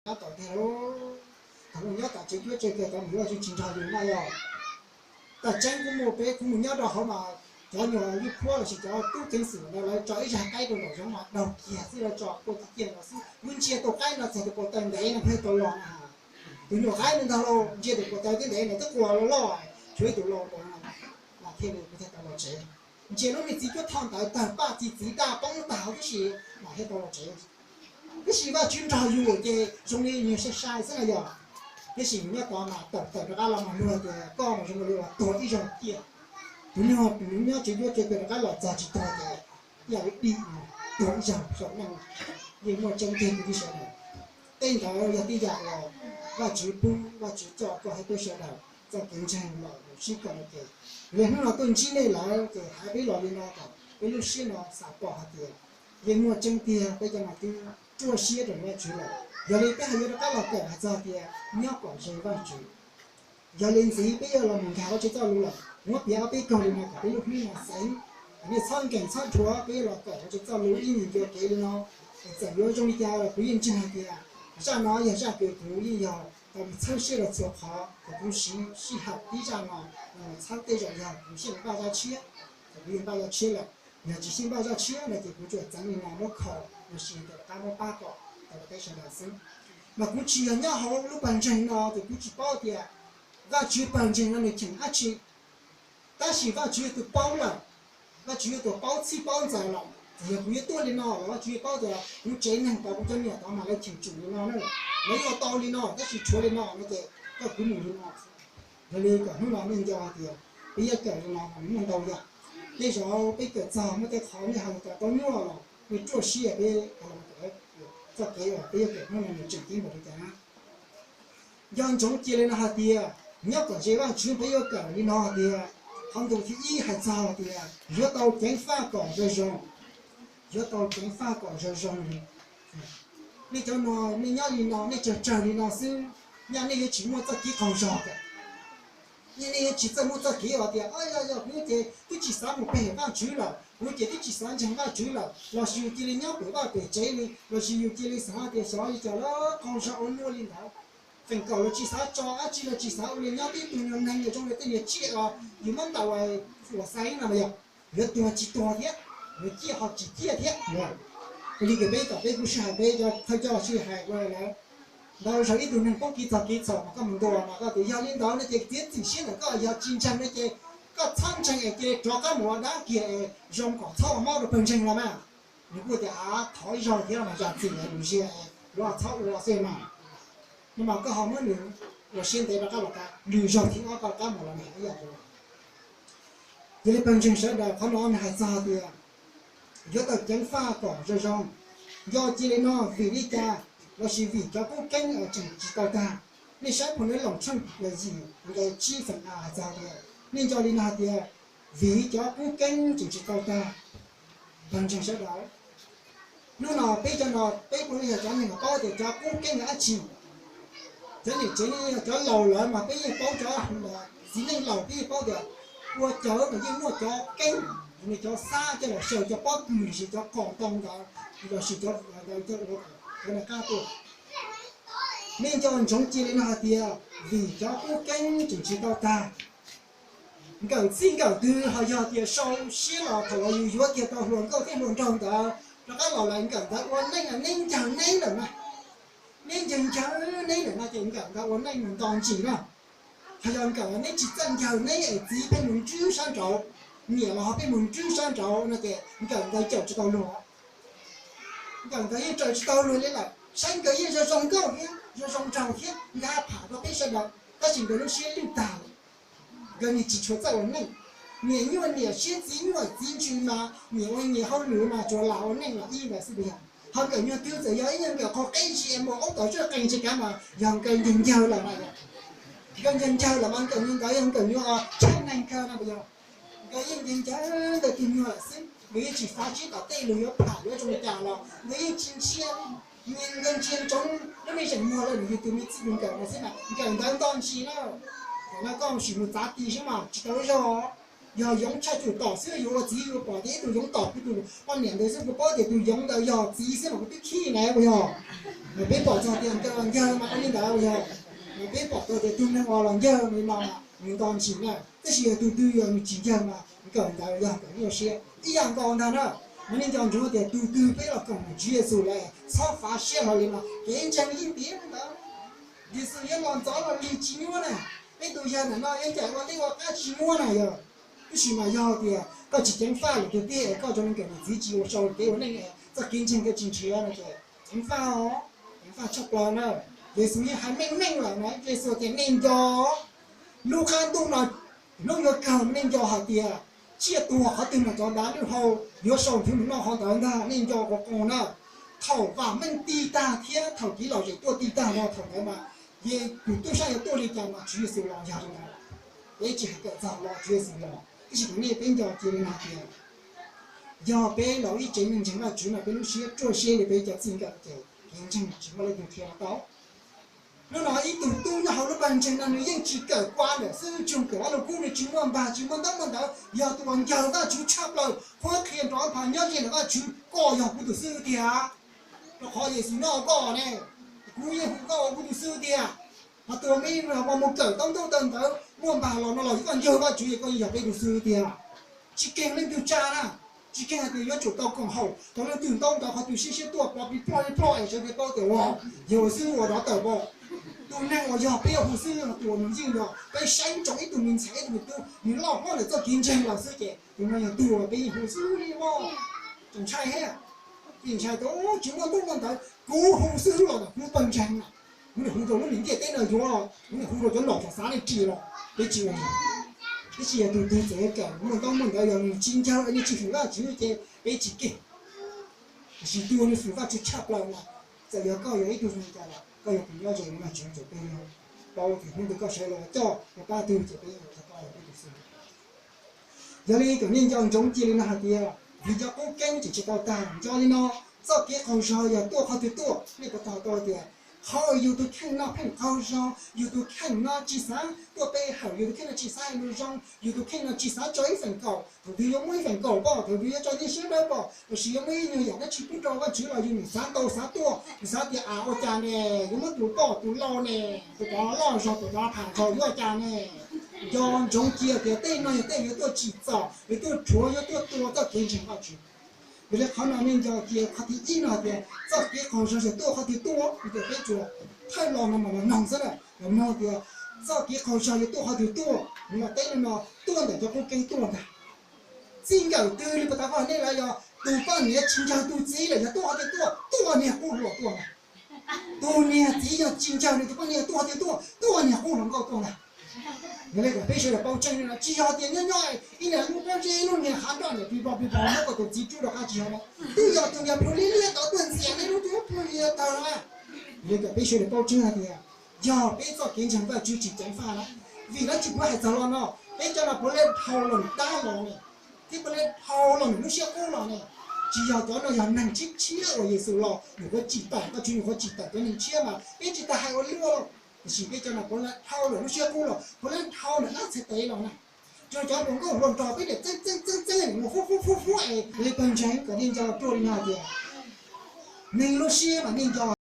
tab tom tiag lauj. Thaum mus nyob tom tsev cuab tsev kawm tau mus yuav tsis nrog yus na yog. Tam tseeb kuv mus peb kuv mus nyob rau hauv mas cov nyuag lub khuab lossis cov tub ceev xwm no lawv tso ib zag qaib rau nraum zoov mas daug kiag xwb, lawv tso kua tib kiag no xwb. Kuv ntsia tus qaib no txog tus ko taw ntev no pheej tau los na. Tus nyuag qaib no ntag lauj, ntsia tus ko taw tib ntev no twb qua los loj, tshuav ib tus laus ntawd no, mas thiaj li kuv thiaj tau los tsev. Ntsia lub me txiv cuab thoj ntawd tawg paj txi txiv daj poob tag huv tib si, mas thiaj tau los tsev. Tab sis Vajtswv nrog yus ces zoo li nws sai sai xwb na yog. Tab sis nws nyob tod mas tawm tawm rov qab los mas luag tias koj mas zoo li uas tuag ib zaug ciaj. Tus nyuag nws nyob tsev cuab tsev kawm rov qab los txog tsis tuag ces ib yam li dim tuag ib zaug saum neej. Yeej muaj tseeb tiag kwv tij sawv daws. Tej ntawd yog tej yam uas Vajtswv pub, Vajtswv coj koj thiab peb sawv daws txoj kev ntseeg los mus sib koom ua ke. Yog li hnub no tuaj ntsib nej lawm ces hais peb los li no kom peb lub siab no xav pom hais tias yeej muaj tseeb tiag, peb cov no twb ruaj siab rau Vajtswv lawm. Yog li peb hais yuav rov qab los kawm hais txog tias nyob kom ze Vajtswv. Yog li ntxiv peb yuav los mus nkag lub tsev txoj lus lawm, muab piav ob peb kaug li no kom peb lub hlwb no xeev. Nej txhob nkees txhob dhuav, peb yuav los kawm lub tsev txoj lus ib nyuag ncua kev li no. Es txawm yuav zoo li cas los kuv yeej ntseeg hais tias zaj no yog zaj kws kuv yeej yog tau mus txhawb siab rau txhua qhov, thaum kuv siv sij hawm tib zaj no, txhawb tej zaum yog kuv yeej npaj zaj tshiab, thaum kuv yeej npaj zaj tshiab lawm. Yog tsis yeej npaj zaj tshiab no ces kuv tsuas txeev li no muab khaws los sis rov qab muab pab kom tau rau peb sawv daws xwb. Mas kuv tsis yog nyob hauv lub pawg ntseeg no ces kuv tsis paub tias Vajtswv pawg ntseeg no nws cheem dab tsi. Tab sis Vajtswv yog tus paub lawm, Vajtswv yog tus paub txhij paub ntxaws lawm. Txawm yog kuv yuav tuaj li no los Vajtswv yeej paub tias kuv tsev neeg tod, kuv cov niam tod mas lawv cheem tsum li no na, lawv yuav tau li no, tab sis tshuav li no no ces koj kuv mus li no. Yog li kom hnub no nej nco hais tias peb yuav kawm li no mas nws muaj ntau yam. Tej zaum peb kawm txog muaj tej qhov nej ho tau nyuaj los nej ruaj siab peb hais los kawm txoj kev uas peb yuav kawm hnub no nws tseem ceeb npaum li cas na. Nco ntsoov cia li no hais tias nyob kom ze Vajtswv peb yuav kawm li no hais tias qhov ntu thib ib hais txog tias yuav tau ceev faj kom zoo zoo. Yuav tau ceev faj kom zoo zoo li. Nej cov no nej nyob li no nej tsawg tsawg li no xwb, nyaj nej yuav tsis muaj txoj kev qaug zog. Nyaj nej yuav tsis txawj muaj txoj kev uas tias yog yog kuv ces twb tsis xav mus pe Vajtswv lawm, kuv ces twb tsis xav ntseeg Vajtswv lawm, los sis yus cia li nyob pem vaj pem tsev li, los sis yus cia li xav tias xyov li cas los qaug zog ua luaj li ntawd. Feem kaum los tsis xav tso dab tsi los tsis xav ua li, nyob tib tug nyuag neeg zoo li tej niag tsiaj uas yus muab ntaus uas xais no mas yog yuav tuag tsis tuag thiab, yuav ciaj ho tsis ciaj thiab. Li ces peb kom peb kuj sij hawm peb cov thawj coj sij hawm ua lawm. Ntau zaug ib tug neeg poob kev txog kev txhaum mas koj mus ntuas mas koj tias yog li ntawd no ces txiav txim siab ntawm koj, yog tsis ntseeg no ces koj txhob ntseeg es cia li rov qab mus ua dab kiag es zoo kom txhob ua mob rau pawg ntseeg los mas. Nws kuj tias a thov ib zaug thiab los mas zam txim lawm mus ziag es luag txhob ua xwb mas. No mas koj ho muab nws ua siab ntev rov qab los, lwm zaug thib ob koj rov qab mus los nws ib yam nkaus. Yog li pawg ntseeg sawv daws, qhov no nws hais txog tias yuav tau ceev faj kom zoo zoo. Nco cia li no, vim li cas los sis vim cov kub keeb tseem tsis tau tag. Nej saib phau Loos tshooj yim nqe tsib feem a hais txog tias, nej nco li no hais tias vim cov kub keeb tseem tsis tau tag. Pawg ntseeg sawv daws, hnub no peb cov no peb kuj yog cov neeg uas paub tias cov kub keeb yog dab tsi. Cov niam tsev ne, cov laus lawm mas peb yeej paub, cov txiv neej laus peb yeej paub tias ua cawv mas yeej muaj cov keeb, nws cov xab coj los xyaw, cov pob kws los sis cov qos ntoo ntawd los sis cov ntawd coj ua cov nws qab tuaj. Nej nco ntsoov cia li no hais tias vim cov kub keeb tseem tsis tau tag. Nkawm txij nkawm twg ho yog tias sau siab los thaum uas yus yuav kiag tau hluas nkauj thiab hluas nraug ntawd rov qab los lawm, nkawm ntawd ua neej, neb ncaws neb lawm na. Neb ncaws ncaws neb lawm no ces nkawm ntawd ua neej mus nto ntsis na. Ho yog nkawm neb tsis txawj ncaws neb es txiv pheej mus nrwb sab nraud, niam los ho pheej mus nrwb sab nraud no ces nkawm ntawd cawm tsis tau luag. Nkawm ntawd yeej raws tsis tau luag li lawm, saib nkawd yeej zoo zoo nkauj thiab zoo zoo nraug thiab nkag pham rau peb sawv daws, tab sis nkawd lub siab lwj tag lawm. Nkawd nim tsis tshua txawj ua neej. Niam nyuaj niam siab, txiv nyuaj txiv ntsws mas, niam ua niam hauj lwm mas tsuas lam ua neej los ib ntawd xwb puas yog? Ho nkawm nyuag twg txawm yog ib nyuag nkawm qhov qeb zi es muaj aub tom tsoj qees tsis kav mas yog nkawd ncaws ncaws lawm mas yog. Nkawd ncaws ncaws lawm mas nkawm nyuag ntawd yog nkawm nyuag tshab neeg kawg no puas yog? Nkawd yeej ncaws ncaws nkawd tus nyuag lawm xwb, nkawd yeej tsis xav sib tom tej lus yuav pham yuav zoo li cas los nkawd yeej tsis ntsia. Nkawd ntsia ntsoov lub me zeem muag lawm nws yog tus me txij nkawm no xwb mas nkawm ntawd nto ntsis na. Tam no koj sim mus txav ti xwb mas tsis tau zog. Yog yoov tshaj cum tom xwb, yuav ua txiv yuav pom tias ib tug yoov tom kuv tus poj niam ntawd xwb, kuv paub tias tus yoov ntawd yog txiv xwb mas kuv twb khib na puas yog? Mas peb pom txog tias nkawm los ncaws mas ua li ntawd yog, mas peb pom tau tias tus neeg uas los ncaws li no mas nws nto ntsis na, tab sis yog tus twg yog nws tsis ncaws mas nkawm ntawd yog nkawm nyuaj siab. Ib yam nkaus ntag na, mas nej nco ntsoov tias tus twg peb los koom Tswv Yexus lawm txhob fav siab hlo li no, kev ntseeg yeej tiav li ntawd. Yexus yuav los ntxov los lig tsis nyuaj na, peb tus yawg ntawm no yuav ncaim ua liaj ua qab tsis nyuaj na yog. Tab sis mas yog tias koj tsis ceev faj lwm tus tiag es koj cov neeg kawm niam txiv tsis ua sau kev ua neej es txoj kev ntseeg koj tsis nrhiav no ces ceev faj os, ceev faj tshaj plaws na. Yexus yeej hais meej meej lawm na, Yexus tias nej nco, lub qab ntuj no hnub yuav kawg nej nco hais tias tsiaj tuag qhov twg mas cov dav lub hau yuav sau nthwv mus noj qhov ntawd ntag, nej nco quas qoos na. Thaum vam meej tig tag thiab thaum kev lom zem tuaj tig tag no thaum ntawd mas, ces tus tub sab yuav tuaj li cas mas Tswv Yexus los yog li ntawd. Peb tsis hais kawm txog los Tswv Yexus los, tab sis kuv nej peb nco cia li no tias yog peb los ib tsev neeg ntseeg Vajtswv no peb lub siab ruaj siab li peb cov txij nkawm ces kev ntseeg tsis muaj leej twg qhia tau. Hnub no ib tug tub nyob hauv lub pawg ntseeg no nws yeej tsis kawm kua ntawm xwb, tsuas kawm ob lub kub, nws tsis muaj npag tsis muaj ntaub muaj ntawv, yog tus uas ncaws Vajtswv tshaj plaws, qhuab qhia nrov phas nyob ze ntawm Vajtswv, koj yog kuv tus xib hwb tiag. Rau qhov Yexus nyob hauv koj ne, kuv yeej hu koj ua kuv tus xib hwb tiag. Ho tus uas me ib no mus kawm tau ntaub ntawv muaj npag los no los yog koj ncaws Vajtswv es koj yeej yog peb tus xib hwb tiag. Tsis keeg leej twg tsa na, tsis keeg hais tias yuav tsum tau koom haum tau leej twg ntaub ntawv, qhov twg siab siab tuaj plov plig ploj li ploj es sawv daws paub tias ua yog xib hwb ua dov tawm pom. Tus neeg uas yog peb yuav hu xib hwb yog tus uas nws yeej yog peb saib ntsoov ib tug me ntxhais ib tug me tub nws loj hlob ntawm txoj kev ntseeg los xwb ces tus no yog tus uas peb yeej hu xib hwb li os. Tseem ntshai thiab, tseem ntshai tias tsis muaj ntaub muaj ntawv, kuv hu xib hwb los ntawm kuv pawg ntseeg na, kuv niam hu rau lub niam ntiaj teb no yuav los, kuv niam hu rau cov nom cov xav nej ris los peb tsis ua li. Tab sis yog tus twg txawm yuav kawm muaj ntaub muaj ntawv yog nws tsis ncaws es nws tsis feem Vajtswv ces peb tsis keeg. Tiam sis tus uas nws feem Vajtswv tshaj plaws mas txawm yog koj yog ib tug zoo li cas los koj yog tus nyob ze no mas Tswv tseem peb yog paub tias hnub twg koj sawv los coj los pab twg ces peb yuav tau koj los peb tus xib hwb. Yog li kom nej nco ntsoov cia li no hais tias vim cov qub keeb tseem tsis tau tag, nco li no, txoj kev qaug zog yog tuaj qhov twg tuaj, nej puas tau tau tias qhov uas yus tus kheej no pheej qaug zog, yus tus kheej no tsis xav tuaj pe hawm, yus tus kheej no tsis xav hais lus zoo, yus tus kheej no tsis xav tso ib feem kaum, thaum twg yuav muaj ib feem kaum pom, thaum twg yuav tso nyiaj siab dawb pom, los sis yuav muaj ib nyuag yam dab tsi pub rau Vajtswv los yus nim xav tau xav tuaj, yus xav tias a ua cas ne, yuav muab tus poj tus lau ne, tus cov loj zog tus cov tham zog yuav ua cas ne. Nco ntsoov cia tias tej no yog tej yuav tuaj tsim txom, yuav tuaj rhuav, yuav tuaj tua txoj kev ntseeg Vajtswv. Yog li qhov no nej nco cia qhov thib ib no hais tias txoj kev qaug zog yog tuaj qhov twg tuaj, vim tias peb tsuas thawj los no mas los noog xwb na, los noog tias txoj kev qaug zog yog tuaj qhov twg tuaj, nws los teb li no, tuaj ntawm cov qub keeb tuaj ntag. Txij nkawm twg li puas tas koj nej lawv yog tus poj niam tsis ncaws tus txiv lawm yog tuaj qhov twg tuaj, tuaj niag qub hluas tuaj ntag. Tus niag txiv yog tsis ncaws nws tus poj niam tuaj qhov twg tuaj, tuaj niag qub hluas nkauj tuaj ntag. Yog li kom peb sawv daws paub tseeb no tsis yog tias nyob nyob ib niag lub pob zeb lub niag hav nroj niam pis pos pis pos muab kom tus txiv rub rov qab tsis yog no, twb yog tus niag plhu liab liab tod tuaj ntxias nej lub tub plhu liab tag na. Yog li kom peb sawv daws paub tseeb hais tias yog peb txoj kev ntseeg Vajtswv tsis ceev faj na, vim dab tsi kuv hais txog lo no, peb cov no puav leej dhau los nws dab los ne, thiab puav leej dhau los nws lub siab qub los ne. Tsis yog cov no yog neeg tshiab tshiab uas Yexus los nws yuav tsim tawm, Vajtswv nws yuav tsim tawm cov neeg tshiab mas peb tsis tas hais ua luaj. Tiam sis peb cov no puav leej dhau lawm lub siab qub los puav leej dhau lawm dab txhais tes los na. Tsuas cov hluas nkauj hluas nraug peb niam txeeb txeeb txeeb txeeb mus fub fub fub fub es li pawg ntseeg kom nej nco ruaj li no tias neeg lub siab mas nej nco